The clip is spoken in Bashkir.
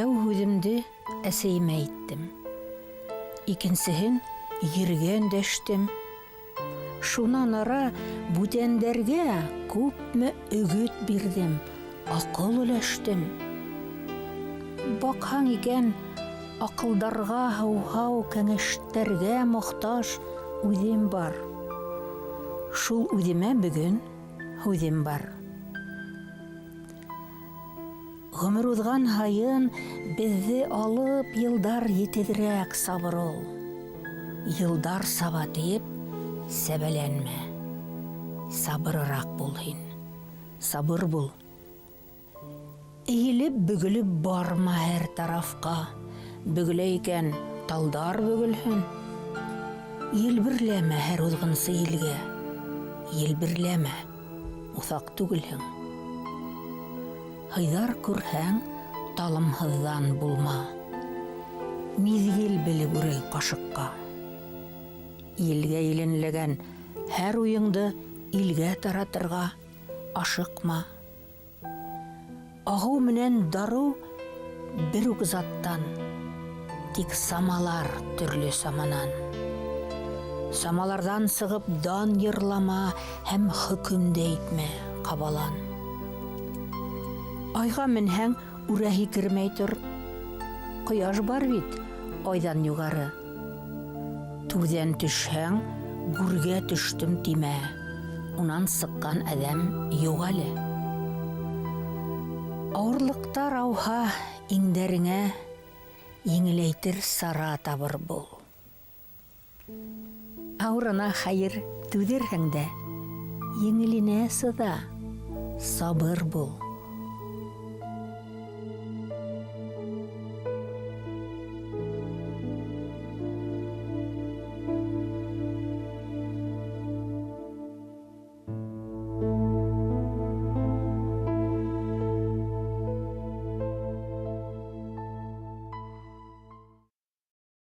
Тәү һүҙемде әсәйемә әйттем. Икенсеһен ергә өндәштем. Шунан ара бүтәндәргә күпме өгөт бирҙем, аҡыл өләштем. Баҡһаң икән, аҡылдарға һыуһау, кәңәштәргә мохтаж үҙем бар. Шул үҙемә бөгөн һүҙем бар. Ғүмер уҙған һайын беҙҙе алып йылдар етеҙерәк сабыр ул. Йылдар саба тиеп сәбәләнмә. Сабырыраҡ бул һин. Сабыр бул. Эйелеп бөгөлөп барма һәр тарафҡа. Бөгөлә икән, талдар бөгөлһөн. Елберләмә һәр уҙғынсы елгә. Елберләмә, уҫаҡ түгелһең. Һыйҙар күрһәң, талымһыҙҙан булма. Миҙгел белеп үрел ҡашыҡҡа. Елгә еленләгән һәр уйыңды илгә таратырға ашыҡма. Ағыу менән дарыу бер үк заттан, тик самалар төрлө саманан. Самаларҙан сығып дан йырлама һәм хөкөм дә итмә, ҡабалан. Айға менһәң, үрә һикермәй тор. Ҡояш бар бит айҙан юғары. Түрҙән төшһәң, гүргә төштөм тимә. Унан сыҡҡан әҙәм юҡ әле. Ауырлыҡтар ауһа иңдәреңә, еңеләйтер сара табыр бул. Ауырына хәйер түҙерһең дә, еңеленә сыҙа, сабыр бул.